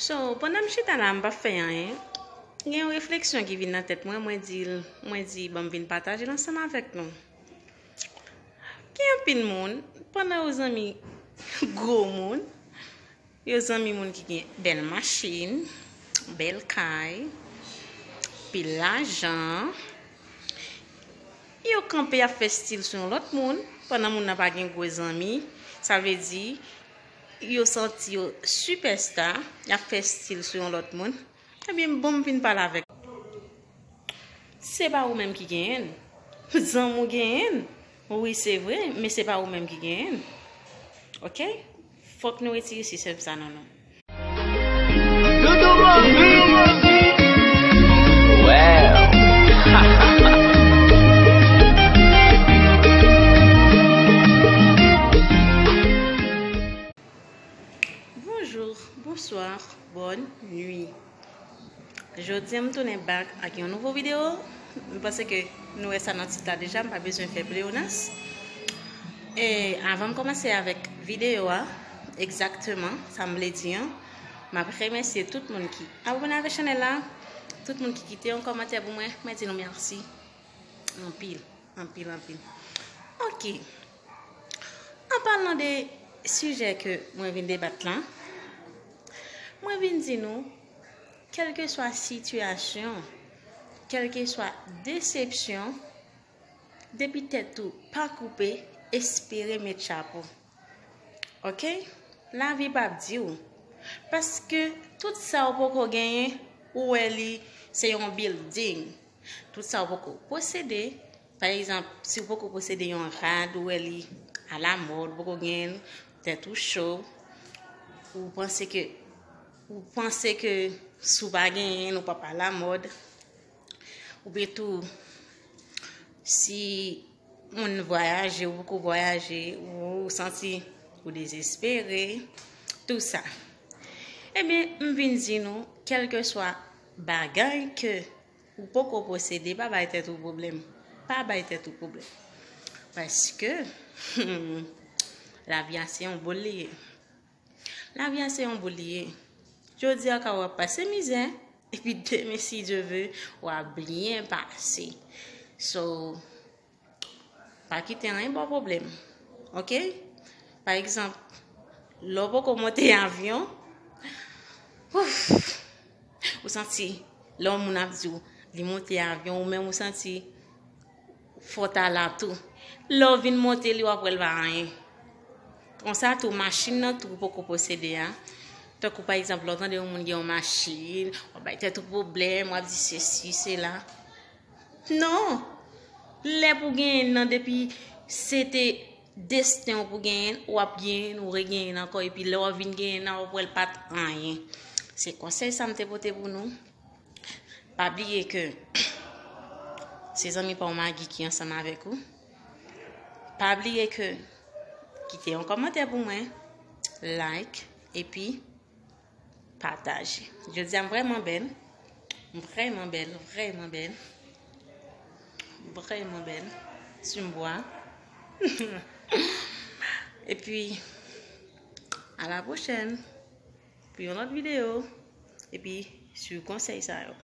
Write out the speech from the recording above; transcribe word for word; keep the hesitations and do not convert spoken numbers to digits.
So, pandan m chita la, m p ap fè anyen, gen yon refleksyon ki vin nan tèt mwen, mwen di l, mwen di, ban m vin pataje l ansanm avèk nou. Gen anpil moun, pandan yo zanmi gwo moun, yo zanmi moun ki gen bèl machin, bèl kay, pil lajan. Yo kanpe, y ap fè stil sou yon lòt moun, pandan moun nan pa gen gwo zanmi. Sa vle di, yo santi yo sipèsta, y ap fè stil sou yon lòt moun. Ebyen, bon, m vin pale avèk. Se pa ou menm ki genyen l. Zanmi w genyen l. Wi, se vre, men se pa ou menm ki genyen l. Oke? Fòk nou retire sistèm sa nan nou. Doudou Bambi. Well. Bonjou, bonswa, bòn nwi. Jodi a, m tounen back ak yon nouvo videyo. M panse ke nou wè sa nan tit la deja, m pa bezwen fè pleyonas. E avan m kòmanse avèk videyo a, egzakteman, sa m vle di an, m ap remèsye tout moun ki abòne avèk chanèl la, tout moun ki kite yon kòmantè pou mwen, mwen di nou mèsi. Anpil, anpil, anpil. Oke. An palan de sijè ke mwen vin debat la, mwen vin di nou, kèlkeswa sitiyasyon, kèlkeswa desepsyon, depi tèt ou pa koupe, espere met chapo. Oke? Lavi p ap di w. Paske tout sa w poko genyen, ou wè li se yon building. Tout sa w poko posede, pa egzanp, si w poko posede yon rad, ou wè li alamòd, ou poko genyen l, tèt ou cho, ou panse ke, ou panse ke si w pa genyen l, ou p ap alamòd. Oubyen tou, si moun vwayaje, ou poko vwayaje, ou santi ou dezespere, tou sa. Ebyen, m vin di nou, kèlkeswa bagay ke ou poko posede, pa bay tèt ou pwoblèm. Pa bay tèt ou pwoblèm. Paske, lavi a se yon boul li ye. Lavi a se yon boul li ye. Jodi a ka w ap pase mizè, epi demen, si Dye ve, w ap byen pase. So, pa kite anyen ba w pwoblèm. Oke? Pa egzanp, lè w poko monte avyon, ouf, ou santi, lè yon moun ap di w, li monte avyon, ou menm ou santi, fò w ta la tou. Lè w vin monte li, w ap wè l pa anyen. Konsa tou, machin nan tou, ou poko posede a. Tankou pa egzanp, lè w tande yon moun gen yon machin, w ap bay tèt ou pwoblèm, w ap di sesi, sela. Non! Lè pou genyen l nan, depi se te desten w pou genyen l, w ap genyen l, ou regenyen l ankò, epi lè w ap vin genyen l nan, w ap wè l pa t anyen. Se konsèy sa m te pote pou nou. Pa bliye ke se zanmi pa w Magi ki ansanm avèk ou. Pa bliye ke kite yon kòmantè pou mwen, like, epi pataje. Jodi a m vrèman bèl. M vrèman bèl, vrèman bèl. Vrèman bèl. Ti m bwa. Epi, a la pwochèn pou yon lòt videyo. Epi, sou konsèy sa yo.